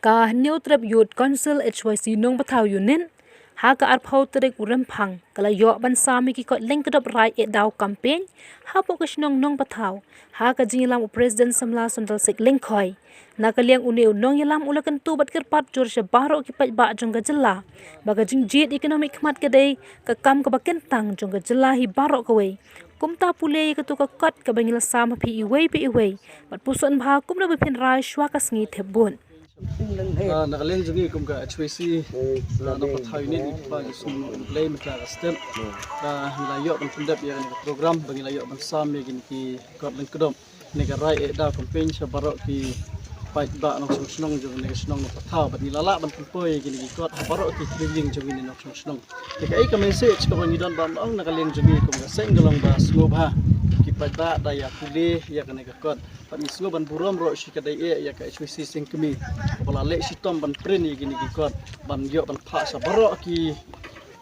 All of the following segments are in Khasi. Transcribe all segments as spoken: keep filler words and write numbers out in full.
Ka Hynñiewtrep Youth Council H Y C Nongpathaw Unit ha ka arphew tarik u Rymphang ka la ïoh ban sam ïa ki kot lyngkdop rai eh daw campaign hapoh ka shnong Nongpathaw ha ka jingïalam u President Samla Sundar Sek Lyngkhoi. Na ka liang une u nongïalam u la kyntu bad kyrpad jur sha baroh ki paidbah jong ka jylla ba ka jingjied ïa ki nongmihkhmat ka dei ka kam kaba kyntang jong ka jylla hi baroh kawei. Kumta pule ïa kato ka kot kaba ngi la sam ha phi iwei pa iwei bad puson bha kumno ba phin rai shuwa ka sngi thep vote. Ah, na ka liang jong ngi kum ka H Y C, ah, Nongpathaw Unit, ngi kyrpad ïa u Blei mynta ka step ba ngi la ïoh ban pyndep ïa kane ka program ba ngi la ïoh ban sam ïa kine ki kot lyngkdop, kane ka rai eh daw campaign sha baroh ki paidbah nongshong shnong jong kane ka shnong Nongpathaw bad ngi la lah ban pynpoi ïa kine ki kot ha baroh ki thliew ïing jong kine nongshong shnong. Te kaei ka message kaba ngi don ban ong na ka liang jong ngi kum ka seng ka long ba sngewbha ki paidbah da ïa pule ïa kane ka kot. Bad ngi sngewbha ban burom ruh shi ka dei eh ïa ka H Y C Seng Kmie kaba la leh shitom ban print ïa kine ki kot ban ïoh ban phah sha baroh ki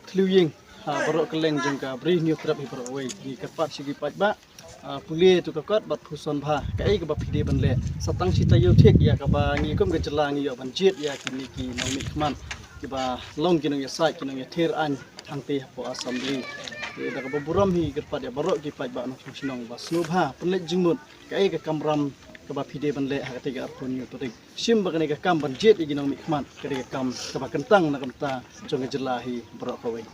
thliew ïing ha baroh kylleng jong ka Bri Hynñiewtrep hi baroh kawei. Ngi kyrpad sha ki paidbah, ah, pule ïa kato ka kot bad puson bha kaei kaba phi dei ban leh. Sa tang shi taïew thik ïa kaba ngi kum ka jylla ngi ïoh ban jied ïa kine ki nongmihkhmat kiba long ki nongïasaid, ki nongïathir aiñ hangtei hapoh Assembly. Te da kaba burom hi ngi kyrpad ïa baroh ki paidbah nongshong shnong ba sngewbha pynleit jingmut kaei ka kamram kaba phi dei ban leh ha katei ka arphew hynñiew tarik. Shim ba kane ka kam ban jied ïa ki nongmihkhmat ka dei ka kam kaba kyntang na ka bynta jong ka jylla hi baroh kawei.